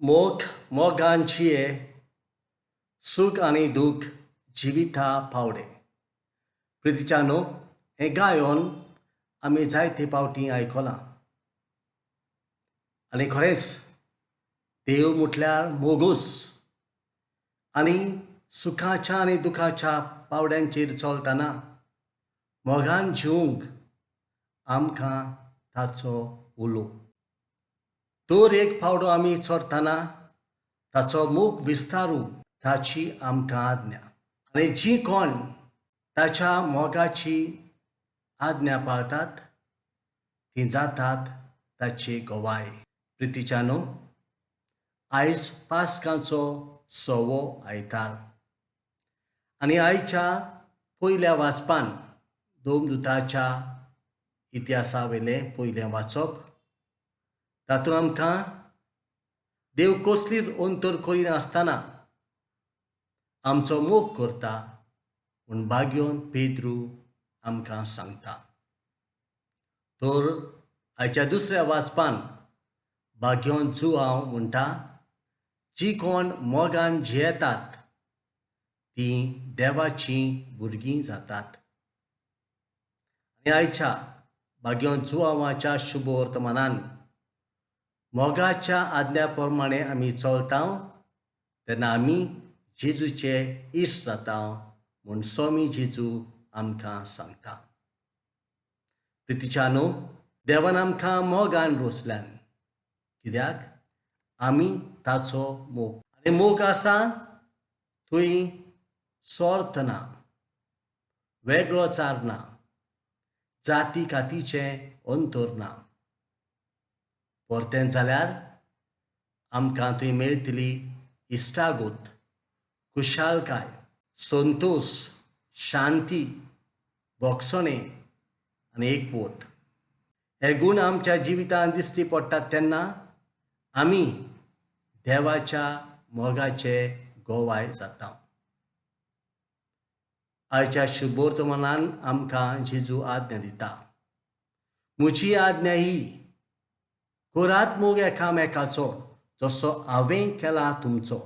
मोग मोगान जिये, सूख आनी दूख जिविता पावडे. प्रितीच्यानो, हें गायन आमी जायते फावटी आयकलां आनी खरेंच देव म्हटल्यार मोगूच आनी सुखाच्या आनी दुखाच्या पावड्यांचेर चलतना मोगान जिवंक आमकां ताचो उलो. तर एक पावडो आमी चडटना ताचो मोग विस्तारूंक ताची आमकां आज्ञा आनी जी कोण ताच्या मोगाची आज्ञा पाळतात ती जातात ताची गवाय. प्रितीच्यानो, आयज पास्काचो सवो आयतार आनी आयच्या पयल्या वाचपान दोमदुताच्या इतिहासा वयलें पयलें वाचप, तातूंत आमकां देव कसलीच अंतर करिनासतना आमचो मोग करता म्हूण बाग्योन पेद्रू आमकां सांगता. तर आयच्या दुसऱ्या वाचपान बाग्योन जुआंव म्हणटा, जी कोण मोगान जियेतात तीं देवाचीं भुरगीं जातात. आनी आयच्या बाग्योन जुआंवाच्या शुभ वर्तमानान मोगाच्या आज्ञा प्रमाणे आमी चलता तेन्ना आमी जेजूचे इश्ट जाता म्हूण स्वामी जेजू आमकां सांगता. प्रितीच्यानो, देवान आमकां मोगान रोसल्यान, कित्याक आमी ताचो मोग आनी मोग आसा थंय स्वार्थ ना, वेगळो चार ना, जाती कातीचें अंतर ना. परतें जाल्यार आमकां थंय मेळटली इश्टागत, खुशालकाय, संतोश, शांती, भोगसणें आनी एकवट. हे गूण आमच्या जिवितांत दिश्टी पडटात तेन्ना आमी देवाच्या मोगाचे गोवाय जाता. आयच्या शुभवर्तमानान आमकां जेजू आज्ञा दिता, म्हजी आज्ञा ही, करात मोग एकामेकाचो जसो हांवें केला तुमचो.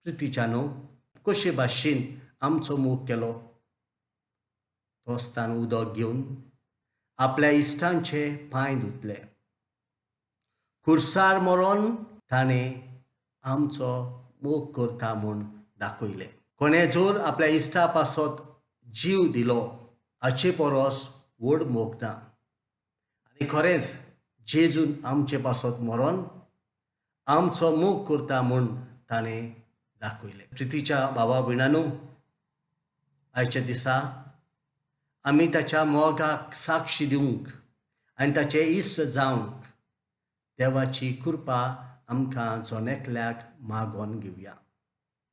प्रितीच्यानो, कशे भाशेन आमचो मोग केलो? तोस्तान उदक घेवन आपल्या इश्टांचे पांय धुतले, खुर्सार मरोन ताणें आमचो मोग करता म्हूण दाखयलें. कोणें जर आपल्या इश्टा पासत जीव दिलो हाचे परस व्हड मोग ना. आनी खरेंच जेजून आमचे पासत मरोन आमचो मोग करता म्हूण ताणें दाखयलें. प्रितीच्या बाबा भयणानू, आयच्या दिसा आमी ताच्या मोगाक साक्षी दिवंक आनी ताचे इश्ट जावंक देवाची कृपा आमकां जण एकल्याक मागोन घेवया.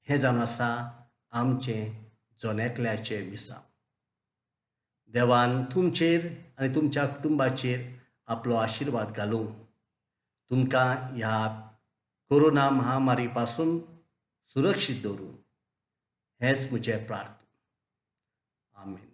हें जावन आसा आमचें जण एकल्याचें मिसांव. देवान तुमचेर आनी तुमच्या कुटुंबाचेर आपलो आशिर्वाद घालूं, तुमकां ह्या कोरोना महामारी पासून सुरक्षीत दवरूं, हेंच म्हजें प्रार्थना. आमेन.